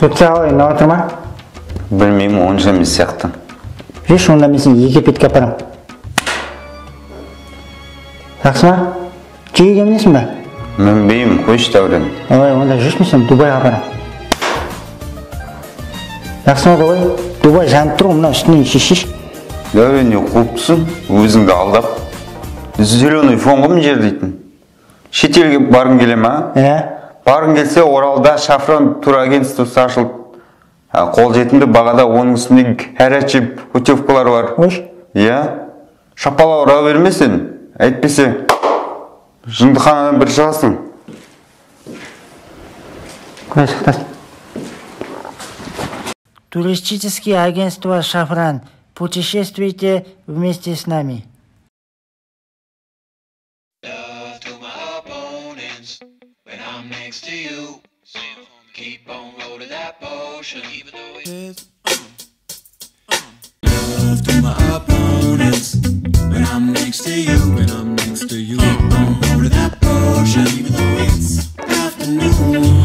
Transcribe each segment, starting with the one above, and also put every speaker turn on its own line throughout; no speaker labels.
Турция қалай, ұнап жатыр ма?
Білмеймін, онша емес сияқты.
Жүрші, онда мен сені Египетке апарамын. Жақсы ма? Түйеге мінесің ба?
Мінбеймін, қойшы, Дәурен.
Ой, онда жүрші, мен сені Дубайға апарамын. Жақсы ма, Дубай? Дубай жанып тұр ғой, мына үстінен шешшеш.
Дәурен, не қуып тұрсың? Өзіңді алдап. Зеленый фон ғой мына жер дейтін. Шетелге барғың келе ма?
Иә.
Барғың келсе, Оралда Шафран турагентствосы ашылды. Қолжетімді бағада, оның үстінде горячий путевкалар бар.
Қойшы.
Иә. Шапалақ ұра бермесең, әйтпесе жындыханадан бір шығасың.
Құдай сақтасын. Туристическое агентство «Шафран». Путешествуйте вместе с нами.
Love to my opponents when I'm next to you. Keep on rolling that potion, even though it's love to my opponents when I'm next to you. When I'm next to you, keep on rolling that potion, even though it's afternoon.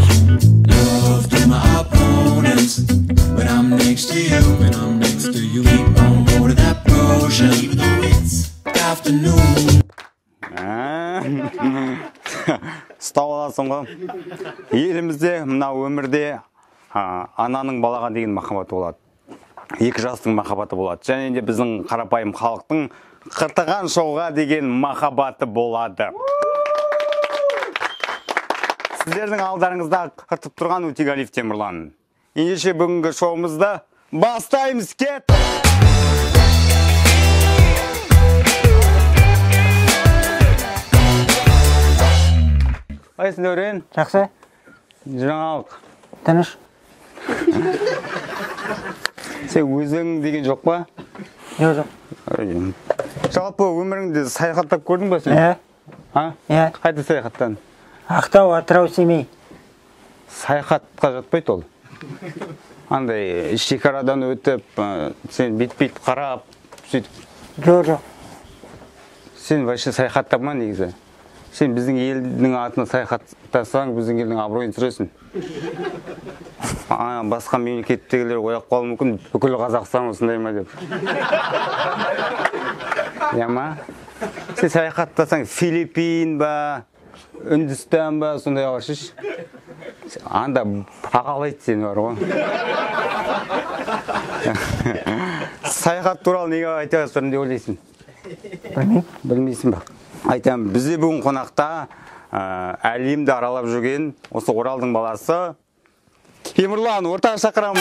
Love to my opponents when I'm next to you. When I'm next to you, keep on rolling that potion, even though it's afternoon.
Ұстап аласың ғой. Елімізде, мына өмірде ананың балаға деген махаббаты болады. Екі жастың махаббаты болады. Және де біздің қарапайым халықтың қыртыған шоуға деген махаббаты болады. Сіздердің алдарыңызда қыртып тұрған Өтеғалиев Темірлан. Ендеше бүгінгі шоуымызды бастаймыз, кет! Қалайсың, Дәурен?
Жақсы.
Жаңалық.
Тыныш.
Сен өзің деген жоқ па?
Жоқ, жоқ.
Жалпы өміріңде саяхаттап көрдің ба сен?
Иә.
А?
Иә.
Қайда саяхаттан?
Ақтау, Атырау, Семей.
Саяхатқа жатпайды ол. Андай шекарадан өтіп, сен бет-бет қарап, сөйтіп.
Жоқ, жоқ.
Сен вообще саяхаттап ма негізі? Сен біздің елдің атына саяхаттасаң, біздің елдің абыройын түсіресің. Басқа мемлекеттегілер ойлап қалуы мүмкін, бүкіл Қазақстан осындай ма деп. Иә ма? Сен саяхаттасаң, Филиппин ба, Үндістан ба, сондай алшы. Анда бағалайды сені бар ғой. Саяхат туралы неге айта жатырмын деп ойлайсың?
Білмеймін.
Білмейсің ба? Айтамын, бізде бүгін қонақта әлемді аралап жүрген осы Оралдың баласы Темірлан, ортаға шақырамыз.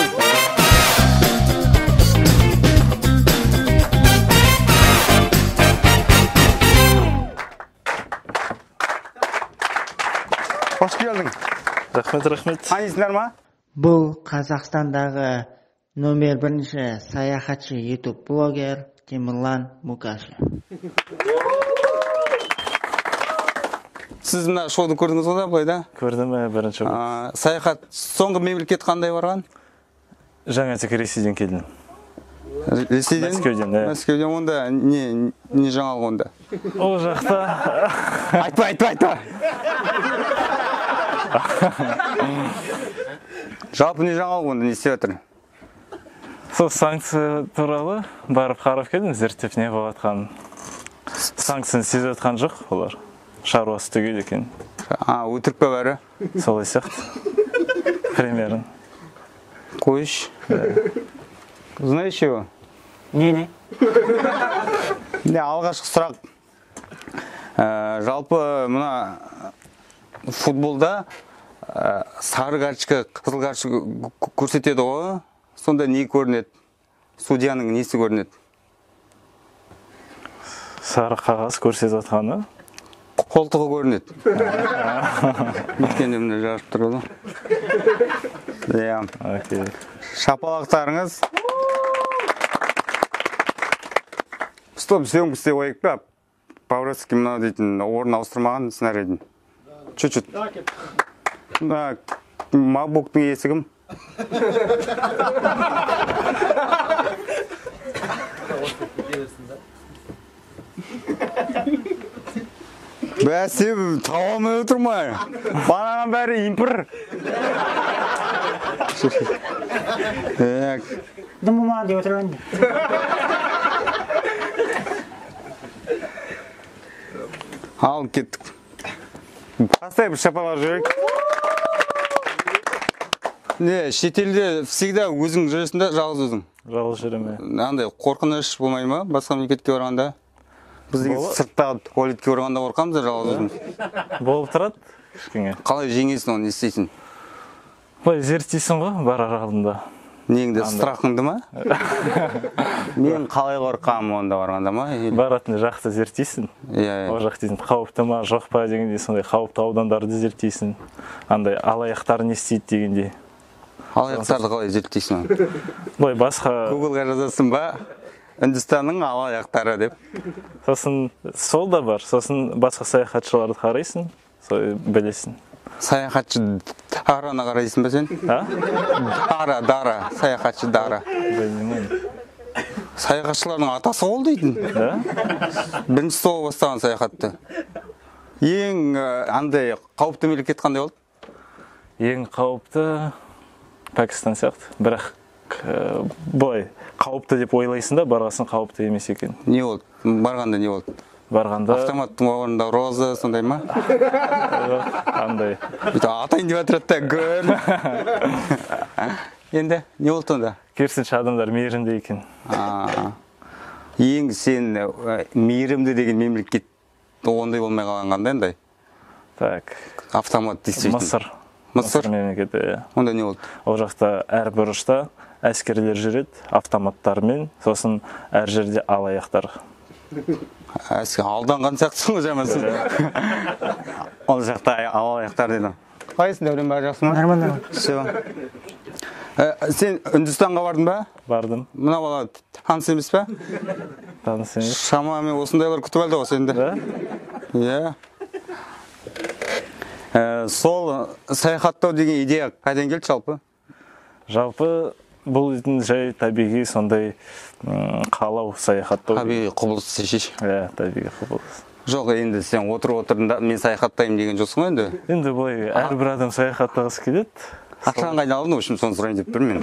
Қош келдің.
Рахмет, рахмет.
Танисыңдар ма?
Бұл Қазақстандағы номер бірінші саяхатшы, ютуб блогер Темірлан Мукашев.
Сіз мына шоуды көрдіңіз ғой да, былай да?
Көрдім, бірінші болып.
Саяхат, соңғы мемлекет қандай барған?
Жаңа тек Ресейден келдім.
Ресейден?
Мәскеуден, иә.
Мәскеуден, онда не жаңалық онда?
Ол жақта...
Айтпа, айтпа, айтпа! Жалпы не жаңалық онда, не істеп жатыр?
Сол санкция туралы барып қарап келдім, зерттеп не болып жатқанын. Санкцияны сезіп жатқан жоқ олар. Шаруасы түгел екен.
Өтірік пе бәрі?
Солай сияқты. Примерно.
Қойшы. Знаешь его?
Не-не.
Не, алғашқы сұрақ. Жалпы мына футболда сары карточка, қызыл карточка көрсетеді ғой. Сонда не көрінеді? Судьяның несі көрінеді?
Сары қағаз көрсетіп жатқаны?
Қолтығы көрінеді. Өйткені міне жарып тұр ғой. Иә. Шапалақтарыңыз. Стоп, съемка істеп қояйық па? Павловский мынау дейтін орын ауыстырмаған сценарийдің. Чуть-чуть. Мына MacBook-тың иесі кім? Бәсе, таба алмай отырмай. Банаған бәрі импір. Так.
Дым болмаған деп отыр енді.
Ал кеттік. Поставь шапалақ жүрейік. Не, шетелде всегда өзің жүресің да, жалғыз өзің?
Жалғыз жүремін.
Андай қорқыныш болмай ма басқа мемлекетке барғанда? Біз деген сырттағы туалетке барғанда қорқамыз да жалғыз өзіміз.
Болып тұрады кішкене.
Қалай жеңесің оны, не істейсің?
Былай зерттейсің ғой барар алдында.
Неңді, страхыңды ма? Мен қалай қорқамын онда барғанда ма?
Баратын жақты зерттейсің.
Иә.
Ол жақ дейтін қауіпті ма, жоқ па дегендей, сондай қауіпті аудандарды зерттейсің. Андай алаяқтар не істейді дегендей.
Алаяқтарды қалай зерттейсің?
Былай басқа
Гуглға жазасың ба? Үндістанның алаяқтары деп.
Сосын сол да бар. Сосын басқа саяхатшыларды қарайсың, сол білесің.
Саяхатшы Дараны қарайсың ба сен?
А?
Дара, Дара, саяхатшы Дара.
Білмеймін.
Саяхатшылардың атасы ол дейтін.
Да?
Бірінші сол бастаған саяхатты. Ең андай қауіпті мемлекет қандай болды?
Ең қауіпті Пәкістан сияқты. Бірақ былай қауіпті деп ойлайсың да, барғасын қауіпті емес екен.
Не болды? Барғанда не болды?
Барғанда
автоматтың орнында роза сондай ма?
Андай.
Бүйтіп атайын деп жатырады да, гүл. Енді не болды онда?
Керісінше адамдар мейірімді екен.
Ең сен мейірімді деген мемлекет ондай болмай қалған қандай андай?
Так.
Автомат действительно.
Мысыр.
Мысыр
мемлекеті, иә.
Онда не болды?
Ол жақта әр бұрышта әскерлер жүреді автоматтармен, сосын әр жерде алаяқтар.
Алданған сияқтысың ғой жамансың. Ол жақта алаяқтар деді. Қалайсың, Дәурен, бәрі жақсы ма?
Нормально.
Все. Сен Үндістанға бардың ба?
Бардым.
Мына бала таныс емес пе?
Таныс емес.
Шамамен осындайлар күтіп алды ғой сенді.
Да?
Иә. Сол саяхаттау деген идея қайдан келді жалпы?
Жалпы бұл дейтін жай табиғи сондай қалау саяхаттау.
Табиғи құбылыс шеш.
Иә, табиғи құбылыс.
Жоқ, енді сен отырып-отырдың да мен саяхаттаймын деген жоқсың ғой енді.
Енді былай әрбір адам саяхаттағысы келеді.
Ақшаны қайдан алдың? В общем, соны сұрайын деп тұрмын мен.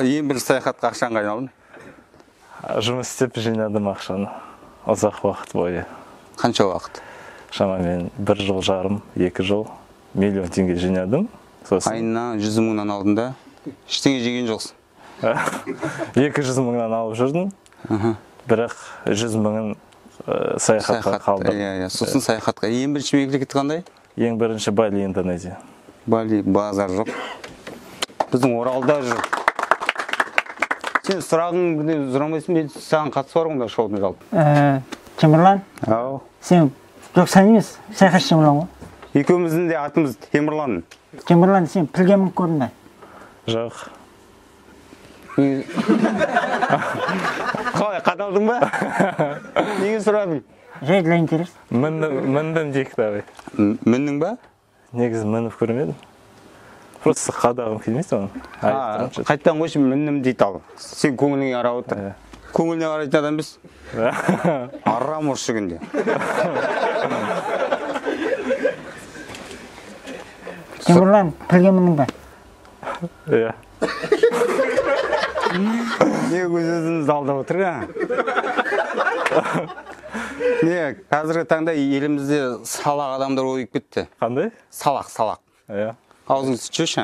Ең бірінші саяхатқа ақшаны қайдан алдың?
Жұмыс істеп жинадым ақшаны. Ұзақ уақыт бойы.
Қанша уақыт?
Шамамен 1 жыл жарым, 2 жыл, 1 000 000 теңге жинадым. Сосын
айына 100 мыңнан алдың да? Ештеңе жеген жоқсың?
200 мыңнан алып жүрдім. Бірақ 100 мыңын саяхатқа қалдым.
Иә, сосын саяхатқа. Ең бірінші мемлекет қандай?
Ең бірінші Бали, Индонезия.
Бали, базар жоқ. Біздің Оралда жүр. Сен сұрағың бірдеңе сұрамайсың, мен саған қатысы бар ғой онда шоудың жалпы.
Темірлан?
Ау.
Сен жоқ, сен емес, саяхатшы Темірлан ғой.
Екеуміздің де атымыз Темірлан.
Темірлан, сен пілге мініп көрдің бе?
Жоқ.
Қалай, қадалдың ба? Неге сұрадың?
Жай для интереса.
Міндім дейік давай.
Міндің ба?
Негізі мініп көрмедім. Просто қадағым келмейді оны.
Қайтадан қойшы, міндім дейді ал. Сен көңіліңе қарап отыр. Көңіліне қарайтын адам емес. Арам осы күнде.
Темірлан, пілге міндің бе?
Иә.
Не өз өзімізді алдап отыр, а? Не, қазіргі таңда елімізде салақ адамдар ойып кетті.
Қандай?
Салақ, салақ.
Иә.
Аузыңды сүртші.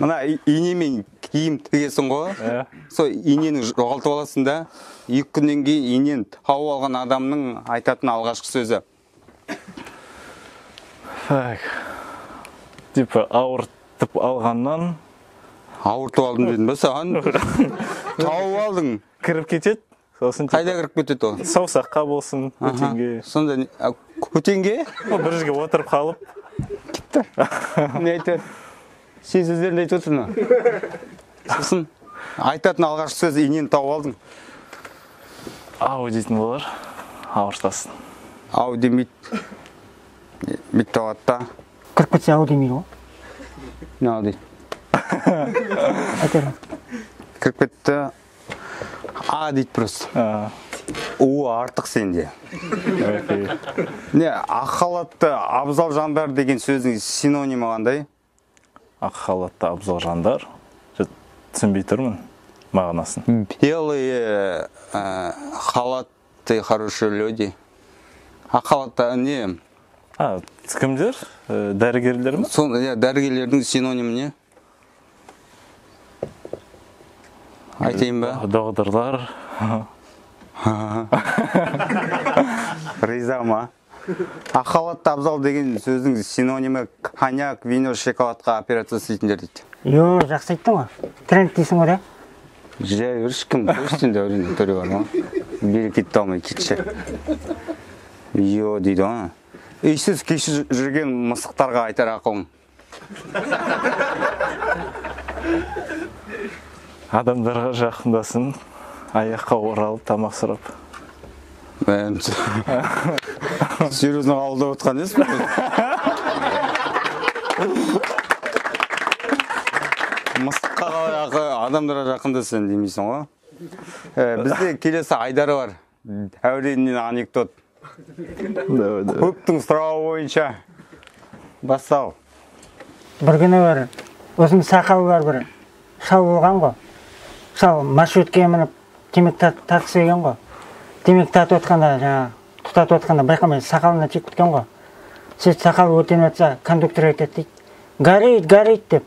Мына инемен киім тігесің ғой.
Иә.
Сол инені жоғалтып аласың да, 2 күннен кейін инені тауып алған адамның айтатын алғашқы сөзі.
Так. Типа ауыртып алғаннан.
Ауыртып алдым дедім бе саған? Тауып алдың.
Кіріп кетеді. Сосын
қайда кіріп кетеді ол?
Саусаққа болсын, көтенге.
Сонда көтенге?
Бір жерге отырып қалып.
Кетті. Не айтады? Сен сөздеріңді айтып отырсың ба? Сосын айтатын алғашқы сөз инені тауып алдың.
Ау дейтін болар, ауыртасың.
Ау демейді. Бүйтіп алады да.
Кіріп кетсе ау демейді ғой.
Не ау дейді?
Айтады.
Кіріп кетті. А дейді просто. У артық сенде. Не, ақ халатты абзал жандар деген сөздің синонимі қандай?
Ақ халатты абзал жандар? Түсінбей тұрмын мағынасын.
Белые халаты хорошие люди. Ақ халатты не?
А, кімдер? Дәрігерлер ме?
Дәрігерлердің синонимі не? Айтайын ба?
Доғдырлар.
Риза ма? Ақ халатты абзал деген сөздің синонимі коньяк, вино, шоколадқа операция істейтіндер дейді.
Йо, жақсы айттың ғой. Тренд дейсің ғой, да?
Жай, ешкім көрсін дәурен түрі бар ма? Бері кетті алмай, кетші. Йо, дейді ғой. Үйсіз күйсіз жүрген мысықтарға айтар ақылың.
Адамдарға жақындасын, аяққа оралып тамақ сұрап.
Серьезно қабылдап отқан емес пе? Мысыққа қалай адамдарға жақындасын демейсің ғой. Бізде келесі айдары бар. Дәуреннен анекдот. Көптің сұрауы бойынша бастал.
Бір күні бір ұзын сақалы бар бір шал болған ғой. Шал маршрутке мініп темекі тартқысы келген ғой. Темекі тартып отқанда, жаңағы тұтатып отқанда байқамай сақалына тиіп кеткен ғой. Сөйтіп сақалы өртеніп жатса, кондуктор айтады дейді. Горит, горит деп.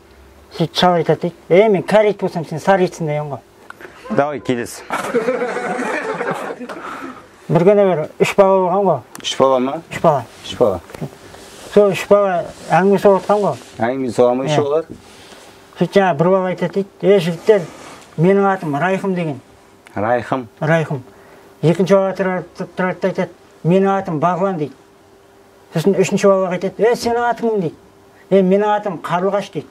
Сөйтіп шал айтады дейді. Мен кәрі ит болсам, сен сары итсің деген ғой.
Давай, келесі.
Бір күні бір үш бала болған ғой.
Үш бала ма?
Үш бала.
Үш бала.
Сол үш бала әңгіме соғып отқан ғой.
Әңгіме соға ма үш балалар?
Сөйтіп жаңағы бір бала айтады дейді. Жігіттер, менің атым Райхым деген.
Райхым.
Райхым. Екінші бала тұрады да айтады, менің атым Бағлан дейді. Сосын үшінші балаға айтады, сенің атың кім дейді. Менің атым Қарлығаш дейді.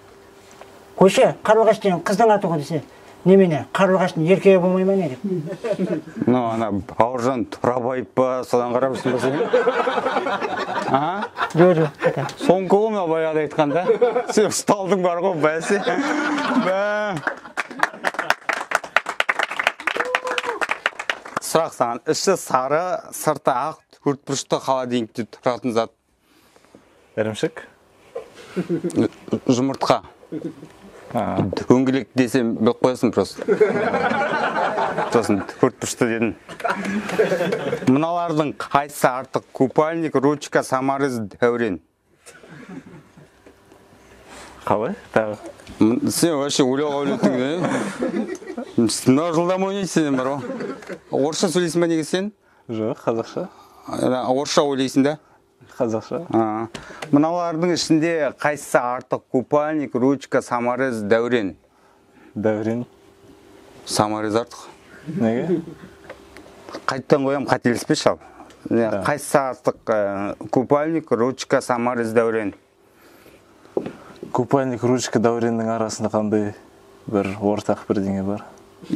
Қойшы, Қарлығаш деген қыздың аты ғой десе, немене, Қарлығаштың еркегі болмай ма не деп.
Ну, ана Бауыржан Тұрабаев па, содан қарап жүрсің ба сен? А?
Жоқ, жоқ.
Соңғы ғой мына баяғыда айтқанда. Сен ұсталдың бар ғой, бәсе. Сұрақ саған, іші сары, сырты ақ, төртбұрышты холодильникте тұратын зат.
Ірімшік?
Жұмыртқа. Дөңгелек десем біліп қоясың просто. Сосын төртбұрышты дедің. Мыналардың қайсысы артық? Купальник, ручка, саморез, дәурен.
Қалай? Тағы.
Сен вообще ойлауға үйреттің, не? Мына жылдам ойнайсың сен бар ғой. Орысша сөйлейсің ба неге сен?
Жоқ, қазақша.
Орысша ойлайсың да?
Қазақша.
Мыналардың ішінде қайсысы артық? Купальник, ручка, саморез, дәурен.
Дәурен.
Саморез артық.
Неге?
Қайттан қоям, қателеспеші ал. Қайсысы артық? Купальник, ручка, саморез, дәурен.
Купальник, ручка, дәуреннің арасында қандай бір ортақ бірдеңе бар?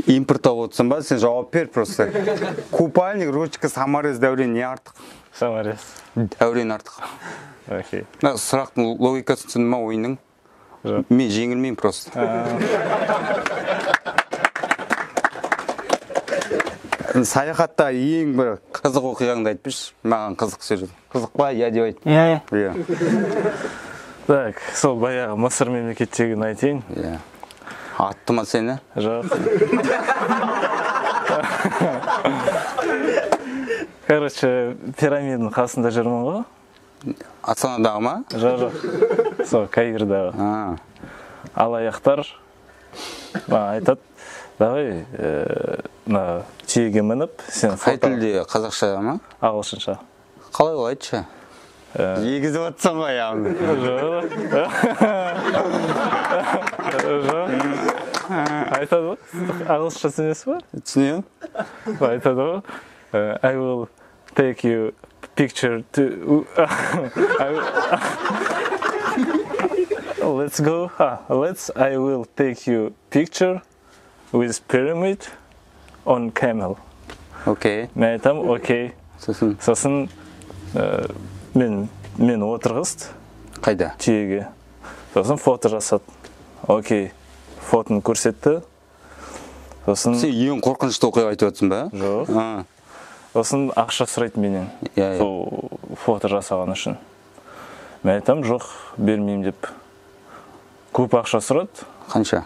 Импорт алып отырсың ба? Сен жауап бер просто. Купальник, ручка, саморез, дәурен не артық?
Саморез.
Дәурен артық.
Окей.
Мына сұрақтың логикасын түсіндің ма ойынның?
Жоқ.
Мен жеңілмеймін просто. Саяхатта ең бір қызық оқиғаңды айтып берші. Маған қызық сөз. Қызық па? Иә деп айт.
Иә,
иә.
Так, сол баяғы Мысыр мемлекеттегіні айтайын.
Иә. Атты ма сені?
Жоқ. Короче, пирамиданың қасында жүрмін ғой.
Астанадағы ма?
Жоқ, жоқ. Сол Каирдағы. Алаяқтар маған айтады, давай мына түйеге мініп, сен
Қай тілде, қазақша ма?
Ағылшынша.
Қалай ол, айтшы? Егізіп отырсың ғой яғни.
Жоқ. Жоқ. Айтады ғой. Ағылшынша түсінесіз ба?
Түсінемін.
Айтады ғой. I will take you picture to Let's go. Let's I will take you picture with pyramid on camel.
Окей.
Мен айтамын, окей.
Сосын?
Сосын мен отырғызды.
Қайда?
Түйеге. Сосын фото жасады. Окей. Фотоны көрсетті. Сосын
Сен ең қорқынышты оқиға айтып отырсың ба?
Жоқ. Сосын ақша сұрайды менен. Сол фото жасаған үшін. Мен айтамын, жоқ, бермеймін деп. Көп ақша сұрады.
Қанша?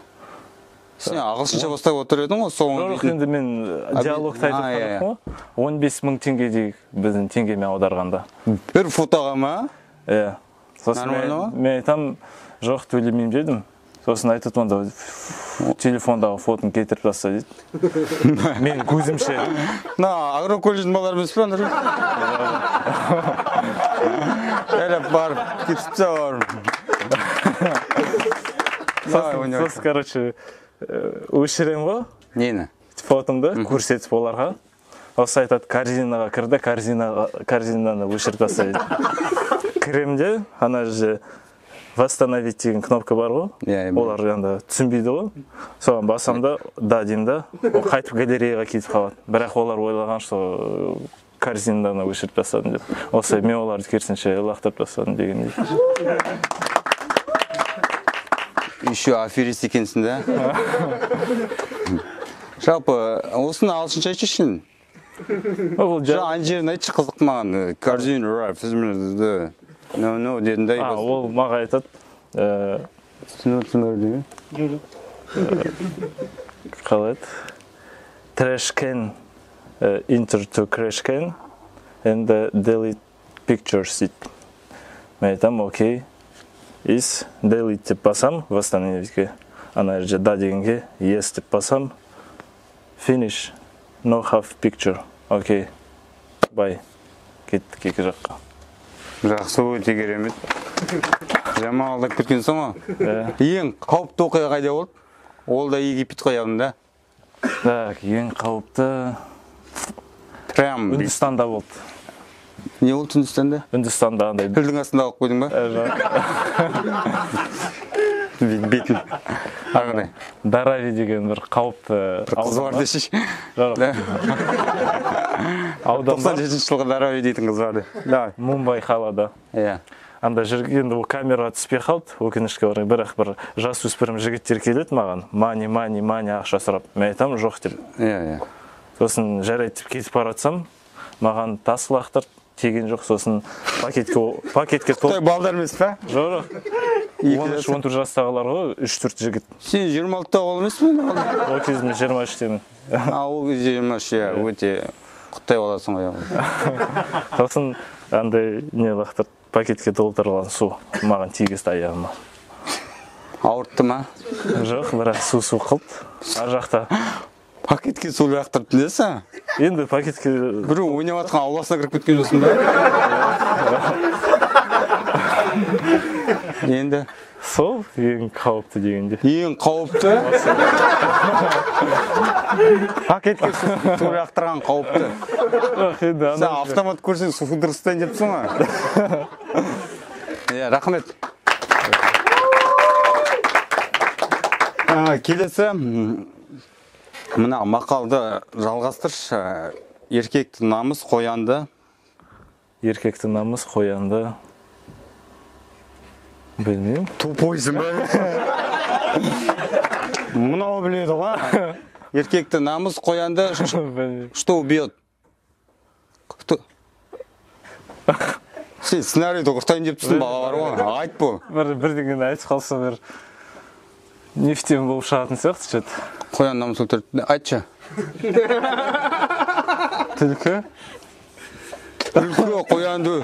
Сен ағылшынша бастап отыр едің ғой, соны.
Жоқ, енді мен диалогты айтып отырмын ғой. 15 мың теңге дейік біздің теңгемен аударғанда.
Бір фотоға ма?
Иә. Сосын мен айтамын, жоқ, төлемеймін дедім. Сосын айтады, онда телефондағы фотоны кетіріп таста дейді. Мен көзімше.
Мына агроколледждің балалары емес пе, Андрей? Әлі барып, кетіп тастап барып.
Сосын, короче, өшірем ғой.
Нені?
Фотомды көрсетіп оларға. Осы айтады, корзинаға кірді, корзинаны өшіріп таста дейді. Кірем де, ана жерде восстановить деген кнопка бар ғой. Олар енді түсінбейді ғой. Соған басам да, да деймін да, ол қайтып галереяға кетіп қалады. Бірақ олар ойлаған, что корзинаны өшіріп тастадым деп. Осы мен оларды керісінше лақтырып тастадым дегендей.
Еще аферист екенсің да? Жалпы, осыны ағылшынша айтшы шын. Жаңа ана жерін айтшы, қызық маған. Корзина, no, no, дедің да.
Ол маған айтады.
Түсініп деймін.
Қалай еді? Trash can, enter to trash can and delete pictures дейді. Мен айтамын, окей. Is delete деп басам, восстановить-ке. Ана жерде да дегенге yes деп басам. Finish, no half picture. Окей, bye. Кеттік екі жаққа.
Жақсы, өте керемет. Жаман алдап кеткенсің ғой. Ең қауіпті оқиға қайда болды? Ол да Египет қой явно, да?
Так, ең қауіпті
прям
Үндістанда болды.
Не болды Үндістанда?
Үндістанда андай.
Пілдің астында алып қойдың ба?
Жоқ.
Бетін. Ары қарай.
Дарави деген бір қауіпті
қыз бар десейші.
Жоқ.
97 жылғы Дарави дейтін қыз бар. Давай.
Мумбай қалада.
Иә.
Анда жүргенде ол камераға түспей қалды, өкінішке орай. Бірақ бір жасөспірім жігіттер келеді маған, мани, мани, мани ақша сұрап. Мен айтамын, жоқ деп.
Иә, иә.
Сосын жарайды деп кетіп бара жатсам, маған тас лақтырды, тиген жоқ, сосын пакетке
толып. Балдар емес пе?
Жоқ, жоқ. 13-14 жастағылар ғой, 3-4 жігіт.
Сен 26-та ол емеспін?
Ол кезде мен 23-темін.
Ол кезде 23, иә, өте құттай баласың ғой.
Сосын андай не лақтырды, пакетке толтырылған су маған тигізді аяғыма.
Ауыртты ма?
Жоқ, бірақ су қылды. Ар жақта.
Пакетке су лақтырды несі?
Енді пакетке...
Біреу ойнап жатқан ауласына кіріп кеткен жоқсың ба? Енді?
Сол ең қауіпті дегенде.
Ең қауіпті? Пакетке су лақтырған қауіпті. Сен автомат көрсең су дұрыстайын депсің ғой. Иә, рахмет. Келесі, мына мақалды жалғастыршы. Еркекті намыс қоянды.
Еркекті намыс қоянды. Білмеймін.
Тупойсың ба? Мынау біледі ғой. Еркекті намыс қоянды. Что убьет? Кто? Сен сценарийді құртайын деп тұрсың, бала бар ғой. Айт бұл.
Бірдеңені айтып қалса бір нефтем болып шығатын сияқты что-то.
Қоян намыс өлтірді. Айтшы.
Түлкі.
Түлкі қоянды.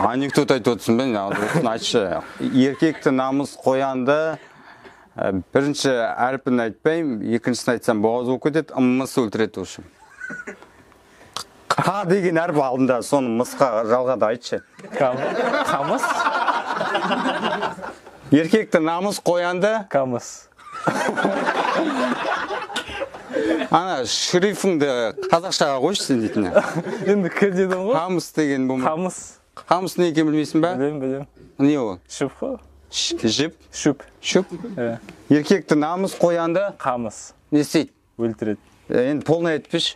Анекдот айтып отырсың ба? Айтшы. Еркекті намыс қоянды. Бірінші әрпін айтпаймын, екіншісін айтсам боғауыз болып кетеді, мыс өлтіреді в общем. Қа деген әріп алдында, соны мысқа жалғады айтшы.
Қамыс?
Еркекті намыс қоянды.
Қамыс.
Ана шрифіңді қазақшаға қойшы сен дейтін.
Енді к дедің ғой.
Қамыс деген болма.
Қамыс.
Қамыс не екенін білмейсің ба?
Білем, білем.
Не ол?
Шөп қой.
Жіп?
Шөп.
Шөп? Еркекті намыс қоянды.
Қамыс.
Не істейді?
Өлтіреді.
Енді полный айтпеші.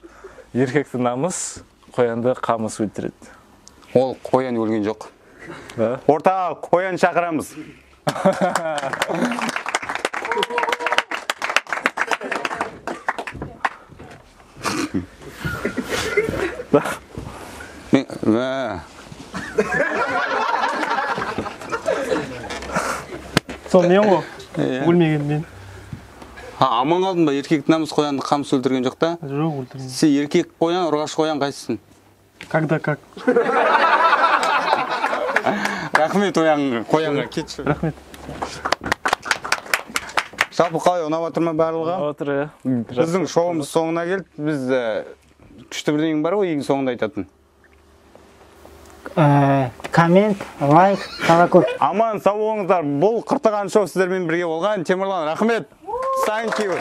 Еркекті намыс қоянды қамыс өлтіреді.
Ол қоян өлген жоқ. Ортаға қоян шақырамыз.
Да.
Мен.
Сол мен ғой.
Иә.
Өлмеген мен.
А, аман қалдың ба? Еркек намыс қоянды қамыс өлтірген жоқ та?
Жоқ, өлтірген.
Сен еркек қоян, ұрғашы қоян қайсысың?
Когда как.
Рахмет қоянға, кетші.
Рахмет.
Жалпы қалай, ұнап жатыр ма барлығы?
Ұнап жатыр, иә.
Біздің шоуымыз соңына келді. Біз күшті бірдеңе бар ғой ең соңында айтатын.
Коммент, лайк, колокольчик.
Аман сау болыңыздар. Бұл Қыртыған шоу, сіздермен бірге болған Темірлан. Рахмет. Thank you.